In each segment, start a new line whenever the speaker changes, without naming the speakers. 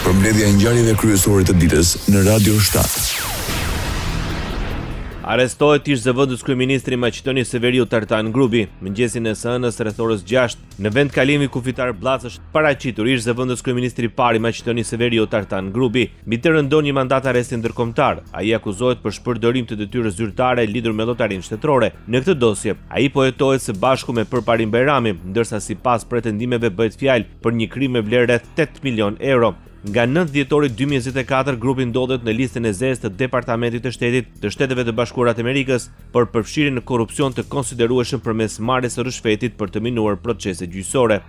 Përmbledhja e ngjarjeve kryesore të ditës në Radio 7.
Arrestohet ish zëvendës kryeministri i Maqedonisë së Veriut Artan Grubi, mëngjesin e së hënës rreth orës 6 në vendkalimin kufitar Bllacë është paraqitur ish zëvendës kryeministri i parë i Maqedonisë së Veriut Artan Grubi. Mbi të rëndon një mandat arresti ndërkombëtar. Ai akuzohet për shpërdorim të detyrës zyrtare lidhur me llotarinë shtetërore. Në këtë dosje, ai po hetohet së bashku me Përparim Bajramin, ndërsa sipas pretendimeve bëhet fjalë për një krim me vlerë rreth 8 milionë euro. Nga 9 dhjetori 2024, Grubi ndodhet në listën e zezë të Departamentit të Shtetit të Shteteve të Bashkuara të Amerikës për përfshirje në korrupsion të konsiderueshëm përmes marrjes së ryshfetit për të minuar procese gjyqësore.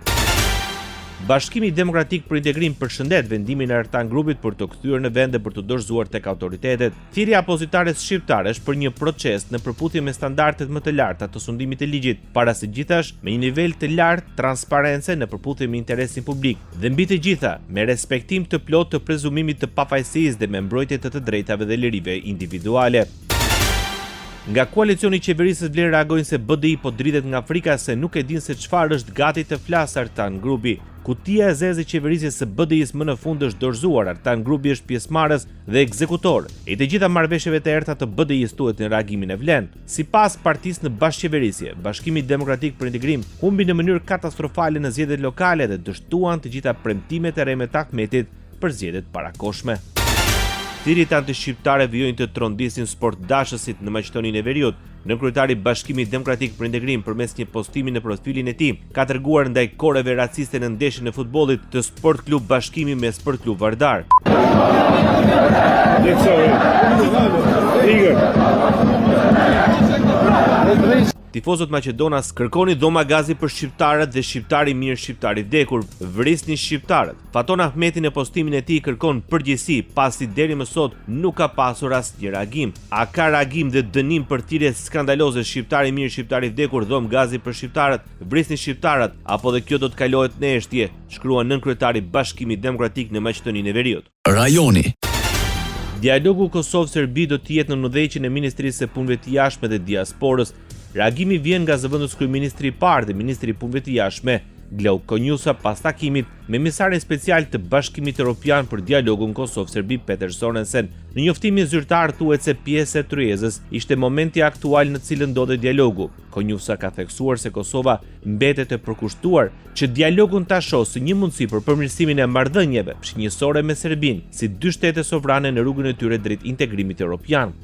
Bashkimi Demokratik për Integrim përshëndet vendimin e Artan Grubit për t'u kthyer në vend dhe për t'u dorëzuar tek autoritetet. Thirrja e opozitares shqiptare është për një proces në përputhje me standardet më të larta të sundimit të ligjit, para së gjithash me një nivel të lartë transparence në përputhje me interesin publik dhe mbi të gjitha me respektim të plotë të prezumimit të pafajësisë dhe me mbrojtje të të drejtave dhe lirive individuale. Nga koalicioni qeverisës Vlen reagojnë se BDI po dridhet nga frika se nuk e dinë se çfarë është gati të flasë Artan Grubi. Kutia e zezë e qeverisjes së BDI-së më në fund është dorëzuar, Artan Grubi është pjesëmarrës dhe ekzekutor i të gjitha marrëveshjeve të errëta të BDI-së thuhet në reagimin e Vlen. Sipas partisë në bashkëqeverisje, Bashkimi Demokratik për Integrim humbi në mënyrë katastrofale në zgjedhjet lokale dhe dështuan të gjitha premtimet e rreme të Ahmetit për zgjedhje të parakohshme. Thirrjet antishqiptare vijojnë të trondisin sportdashësit në Maqedoninë e Veriut. Nënkryetari i Bashkimit Demokratik për Integrim përmes një postimi në profilin e tij ka treguar ndaj koreve raciste në ndeshjen e futbollit të Sport Klub Bashkimi me Sport Klub Vardar. Tifozët maqedonas kërkonin dhoma gazi për shqiptarët dhe shqiptar i mirë shqiptar i vdekur, vrisni shqiptarët. Faton Ahmeti në postimin e tij kërkon përgjegjësi, pasi deri më sot nuk ka pasur asnjë reagim. A ka reagim dhe dënim për thirrjet skandaloze shqiptar i mirë shqiptar i vdekur, dhomë gazi për shqiptarët, vrisni shqiptarët, apo dhe kjo do të kalohet në heshtje, shkruan nënkryetari i Bashkimit Demokratik në Maqedoninë e Veriut.
Rajoni.
Dialogu Kosovë-Serbi do të jetë nën udhëheqjen e Ministrisë së Punëve të Jashtme dhe Diasporës. Reagimi vjen nga zëvendëskryeministri i parë dhe ministri i Punëve të Jashtme, Glauk Konjufca pas takimit me emisarin special të Bashkimit Europian për dialogun Kosovë-Serbi Peter Sorensen. Në njoftimin zyrtar thuhet se pjesë e tryezës ishte momenti aktual në të cilën ndodhet dialogu. Konjufca ka theksuar se Kosova mbetet e përkushtuar që dialogun ta shohë si një mundësi për përmirësimin e marrëdhënieve fqinjësore me Serbinë, si dy shtete sovrane në rrugën e tyre drejt integrimit europian.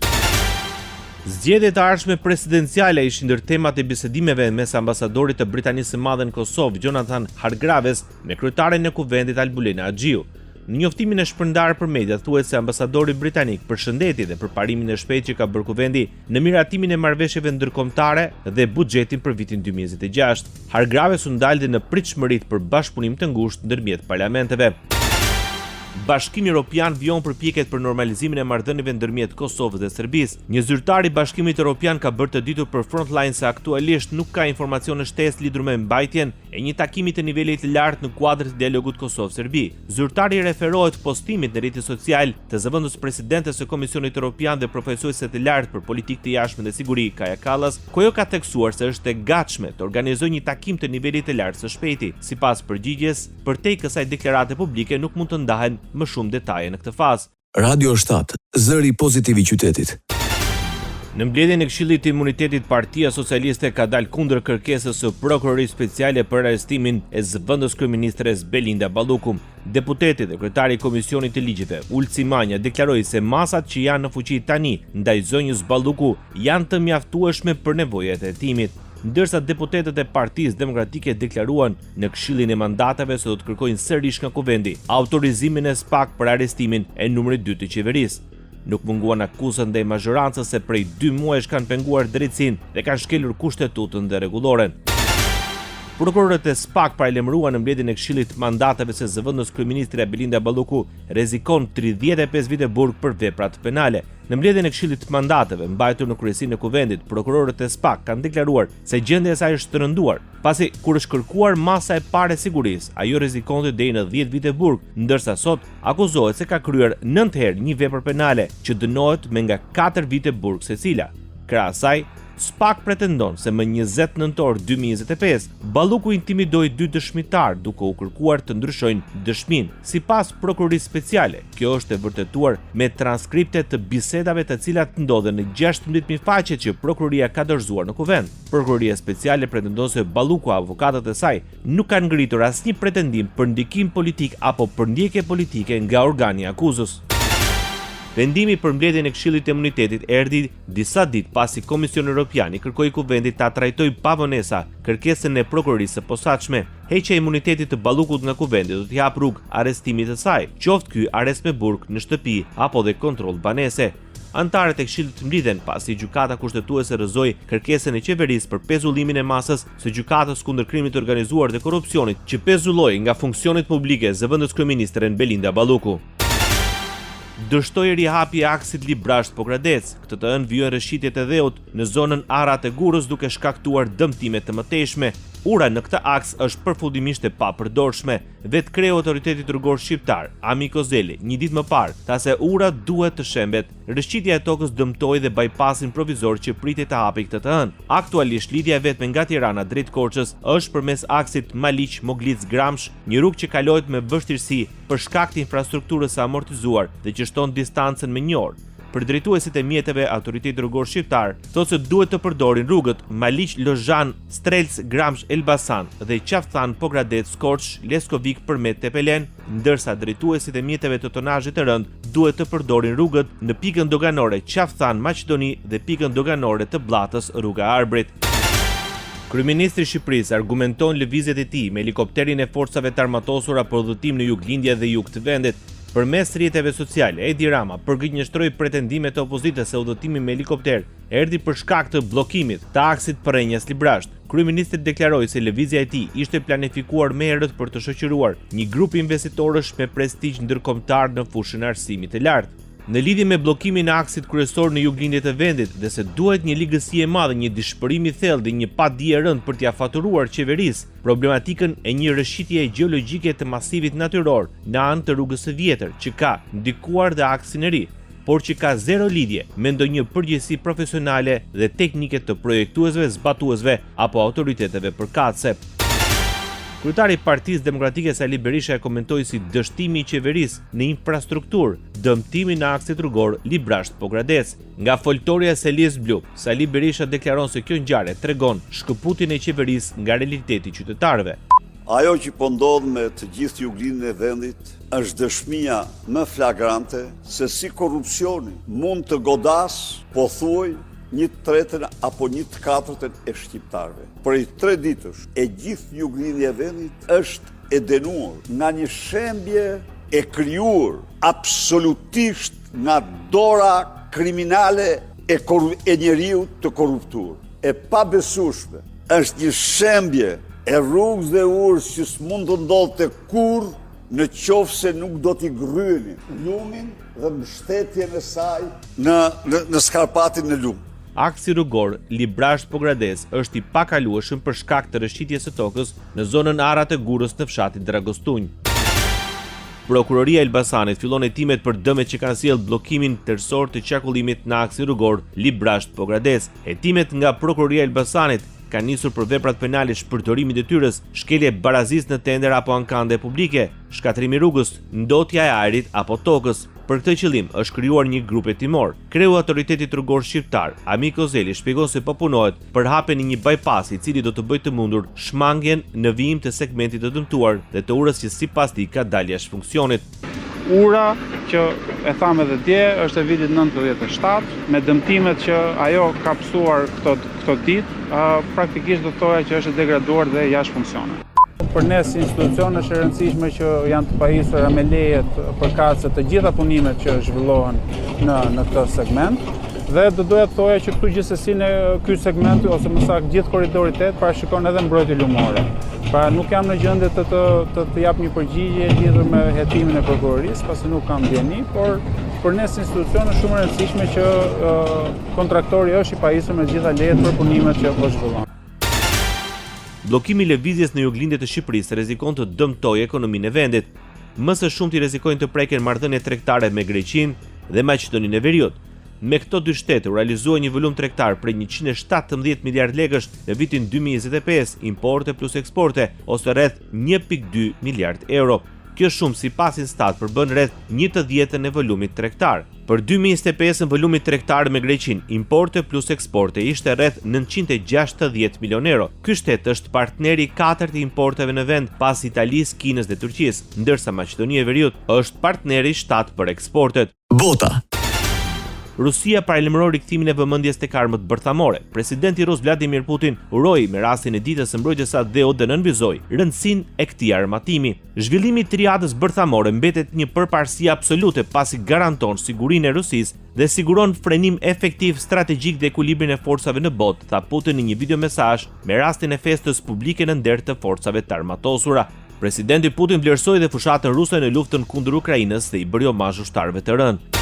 Zgjedhjet e ardhshme presidenciale ishin ndër temat e bisedimeve mes ambasadorit të Britanisë së Madhe në Kosovë, Jonathan Hargraves, me kryetaren e Kuvendit Albulena Haxhiu. Në njoftimin e shpërndarë për mediat thuhet se ambasadori britanik përshëndeti dhe përparimin e shpejtë që ka bërë Kuvendi në miratimin e marrëveshjeve ndërkombëtare dhe buxhetin për vitin 2026. Hargraves u ndal dhe në pritshmëritë për bashkëpunim të ngushtë ndërmjet parlamenteve. Bashkimi Europian vijon përpjekjet për normalizimin e marrëdhënieve ndërmjet Kosovës dhe Serbisë. Një zyrtar i Bashkimit Europian ka bërë të ditur për Frontline se aktualisht nuk ka informacione shtesë lidhur me mbajtjen e një takimi të nivelit të lartë në kuadër të dialogut Kosovë-Serbi. Zyrtari i referohet postimit në rrjetin social të zëvendës presidentes së Komisionit Europian dhe përfaqësueses të lartë për politikë të jashtme dhe siguri, Kaja Kallas, ku ajo ka theksuar se është e gatshme të organizojë një takim të nivelit të lartë së shpejti. Sipas përgjigjes, përtej kësaj deklarate publike nuk mund të ndahen më shumë detaje në këtë fazë.
Radio 7, zëri pozitiv i qytetit.
Në mbledhjen e Këshillit të Imunitetit, Partia Socialiste ka dalë kundër kërkesës së Prokurorisë Speciale për arrestimin e zëvendëskryeministres Belinda Balluku. Deputeti dhe kryetari i Komisionit të Ligjeve, Ulsi Manja, deklaroi se masat që janë në fuqi tani ndaj zonjës Balluku janë të mjaftueshme për nevojat e hetimit. Ndërsa deputetët e Partisë Demokratike deklaruan në Këshillin e Mandateve se do të kërkojnë sërish nga Kuvendi autorizimin e SPAK për arrestimin e numrit 2 të qeverisë. Nuk munguan akuzat ndaj mazhorancës se prej dy muajsh kanë penguar drejtësinë dhe kanë shkelur kushtetutën dhe rregulloren. Prokurorët e SPAK paralajmëruan në mbledhjen e Këshillit të Mandateve se zëvendës kryeministrja Belinda Balluku rrezikon 35 vite burg për veprat penale. Në mbledhjen e Këshillit të Mandateve, mbajtur në kryesinë e Kuvendit, prokurorët e SPAK kanë deklaruar se gjendja e saj është rënduar, pasi kur është kërkuar masa e parë e sigurisë, ajo rrezikonte deri në 10 vite burg, ndërsa sot akuzohet se ka kryer 9 herë një vepër penale që dënohet me nga 4 vite burg secila. Krahas saj, SPAK pretendon se më 20 nëntor 2025, Balluku intimidoi dy dëshmitarë duke u kërkuar të ndryshojnë dëshminë. Sipas Prokurorisë Speciale, kjo është e vërtetuar me transkripte të bisedave të cilat ndodhen në 16.000 faqe që prokuroria ka dorëzuar në Kuvend. Prokuroria Speciale pretendon se Balluku avokatët e saj nuk kanë ngritur asnjë pretendim për ndikim politik apo përndjekje politike nga organi i akuzës. Vendimi për mbledhjen e Këshillit të Imunitetit erdhi disa ditë pasi Komisioni Europian i kërkoi Kuvendit ta trajtojë pa vonesa kërkesën e Prokurorisë së Posaçme. Heqja e imunitetit të Ballukut nga Kuvendi do t'i hapë rrugë arrestimit të saj, qoftë ky arrest me burg në shtëpi apo dhe kontroll banese. Anëtarët e Këshillit mblidhen pasi Gjykata Kushtetuese rrëzoi kërkesën e qeverisë për pezullimin e masës së Gjykatës kundër Krimit të Organizuar dhe Korrupsionit që pezulloi nga funksionet publike zëvendëskryeministren Belinda Balluku. Dështoi rihapi i aksit Librazhd-Pogradec. Këtë të hënë vijojnë rrëshqitjet e dheut në zonën Arrat e Gurrës duke shkaktuar dëmtime të mëtejshme. Ura në këtë aks është përfundimisht e papërdorshme. Vetë kreu i Autoritetit Rrugor Shqiptar, Amik Ozeli, një ditë më parë, tha se ura duhet të shembet. Rrëshqitja e tokës dëmtoi dhe bajpasin provizor që pritej të hapej këtë të hënë. Aktualisht lidhja e vetme nga Tirana drejt Korçës është përmes aksit Maliq-Moglicë-Gramsh, një rrugë që kalohet me vështirësi për shkak të infrastrukturës së amortizuar dhe që shton distancën me një orë. Për drejtuesit e mjeteve, Autoriteti Rrugor Shqiptar thotë se duhet të përdorin rrugët Maliq Lozhan Strelc Gramsh Elbasan dhe Qafë Thanë Pogradec Korçë Leskovik Përmet Tepelenë, ndërsa drejtuesit e mjeteve të tonazhit të rëndë duhet të përdorin rrugët në pikën doganore Qafë Thanë Maqedoni dhe pikën doganore të Bllatës Rruga e Arbrit. Kryeministri i Shqipërisë argumenton lëvizjet e tij me helikopterin e Forcave të Armatosura për udhëtim në juglindje dhe jug të vendit. Përmes rrjeteve sociale, Edi Rama përgënjeshtroi pretendimet e opozitës se udhëtimi me helikopter erdhi për shkak të bllokimit të aksit Përrenjas-Librazhd. Kryeministri deklaroi se lëvizja e tij ishte planifikuar më herët për të shoqëruar një grup investitorësh me prestigj ndërkombëtar në fushën e arsimit të lartë. Në lidhje me bllokimin e aksit kryesor në juglindje të vendit dhe se duhet një ligësi e madhe, një dëshpërim i thellë dhe një padije e rëndë për t'ia faturuar qeverisë problematikën e një rrëshqitjeje gjeologjike të masivit natyror në anë të rrugës së vjetër që ka ndikuar dhe aksin e ri, por që ka zero lidhje me ndonjë përgjegjësi profesionale dhe teknike të projektuesve, zbatuesve apo autoriteteve përkatëse. Kryetari i Partisë Demokratike Sali Berisha e komentoi si dështimi i qeverisë në infrastrukturë dëmtimin e aksit rrugor Librazhd-Pogradec. Nga foltorja e selisë blu, Sali Berisha deklaron se kjo ngjarje tregon shkëputjen e qeverisë nga realiteti i qytetarëve.
Ajo që po ndodh me të gjithë juglindjen e vendit është dëshmia më flagrante se si korrupsioni mund të godasë pothuaj një të tretën apo një të katërtën e shqiptarëve. Prej tre ditësh e gjithë juglindja e vendit është e dënuar nga një shembje e krijuar absolutisht nga dora kriminale e, e njeriut të korruptuar. E pabesueshme është një shembje e rrugës dhe urës që s'mund të ndodhte kurrë në qoftë se nuk do t'i gërryenin lumin dhe mbështetjen e saj në, në, në skarpatin në lumë.
Aksi rrugor Librazhd-Pogradec është i pakalueshëm për shkak të rrëshqitjes së tokës në zonën Arrat e Gurrës në fshatin Dragostunj. Prokuroria e Elbasanit fillon hetimet për dëmet që kanë sjellë bllokimin tërësor të qarkullimit në aksin rrugor Librazhd-Pogradec. Hetimet nga Prokuroria e Elbasanit kanë nisur për veprat penale shpërdorimi i detyrës, shkelje e barazisë në tender apo ankande publike, shkatërrimi i rrugës, ndotja e ajrit apo tokës. Për këtë qëllim është krijuar një grup hetimor. Kreu i Autoritetit Rrugor Shqiptar, Amik Ozeli shpjegon se po punohet për hapjen e një bypass i cili do të bëjë të mundur shmangien në vijim të segmentit të dëmtuar dhe të urës që sipas tij ka dalë jashtë funksionit.
Ura, që e thamë edhe dje, është e vitit 97, me dëmtimet që ajo ka pësuar këto, këto ditë, praktikisht do të thoja që është e degraduar dhe jashtë funksionit. Për ne si institucion është e rëndësishme që janë të pajisura me lejet përkatëse të gjitha punimet që zhvillohen në në këtë segment. Dhe do doja të thoja që këtu gjithsesi në ky segment ose më saktë gjithë korridori 8 parashikon edhe mbrojtje lumore. Pra nuk jam në gjendje të të të, të jap një përgjigje lidhur me hetimin e prokurorisë, pasi nuk kam dijeni, por për ne si institucion është shumë e rëndësishme që kontraktori është i pajisur me të gjitha lejet për punimet që po zhvillon.
Bllokimi i lëvizjes në juglindje të Shqipërisë rrezikon të dëmtojë ekonominë e vendit. Më së shumti rrezikojnë të preken marrëdhëniet tregtare me Greqinë dhe Maqedoninë e Veriut. Me këto dy shtete u realizua një volum tregtar prej 117 miliardë lekësh në vitin 2025, importe plus eksporte, ose rreth 1.2 miliardë euro. Kjo shumë sipas Instat përbën rreth 1/10 e volumit tregtar. Për 2025-ën volumi tregtar me Greqinë, importe plus eksporte ishte rreth 960 milionë euro. Ky shtet është partneri i katërt i importeve në vend pas Italisë, Kinës dhe Turqisë, ndërsa Maqedonia e Veriut është partneri i shtatë për eksportet.
Bota.
Rusia paralajmëroi rikthimin e vëmendjes tek armët bërthamore. Presidenti rus Vladimir Putin uroi me rastin e Ditës së Mbrojtjes së Atdheut dhe nënvizoi rëndësinë e këtij armatimi. Zhvillimi i triadës bërthamore mbetet një përparësi absolute pasi garanton sigurinë e Rusisë dhe siguron frenim efektiv strategjik dhe ekuilibrin e forcave në botë, tha Putin në një videomesazh me rastin e festës publike në nder të forcave të armatosura. Presidenti Putin vlerësoi dhe fushatën ruse në luftën kundër Ukrainës dhe i bëri omazh ushtarëve të rënë.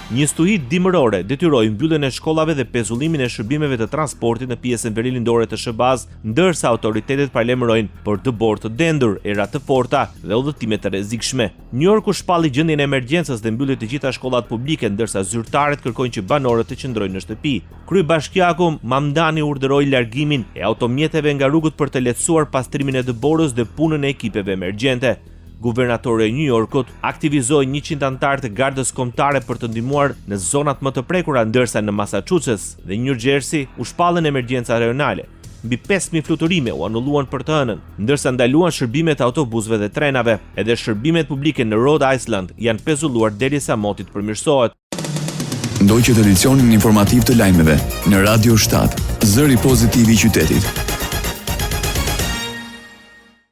Një stuhi dimërore detyroi mbylljen e shkollave dhe pezullimin e shërbimeve të transportit në pjesën verilindore të SHBA-së, ndërsa autoritetet paralajmërojnë për dëborë të dendur, era të forta dhe udhëtime të rrezikshme. New Yorku shpalli gjendjen e emergjencës dhe mbylli të gjitha shkollat publike, ndërsa zyrtarët kërkojnë që banorët të qëndrojnë në shtëpi. Kryebashkiaku Mamdani urdhëroi largimin e automjeteve nga rrugët për të lehtësuar pastrimin e dëborës dhe punën e ekipeve emergjente. Guvernatori i New Yorkut aktivizoi 100 anëtarë të Gardës Kombëtare për të ndihmuar në zonat më të prekura, ndërsa në Massachusetts dhe New Jersey u shpallën emergjenca rajonale. Mbi 5.000 fluturime u anulluan për të hënën, ndërsa ndaluan shërbimet e autobusëve dhe trenave. Edhe shërbimet publike në Rhode Island janë pezulluar derisa moti të përmirësohet.
Ndoqët edicionin informativ të lajmeve në Radio 7, zëri pozitiv i qytetit.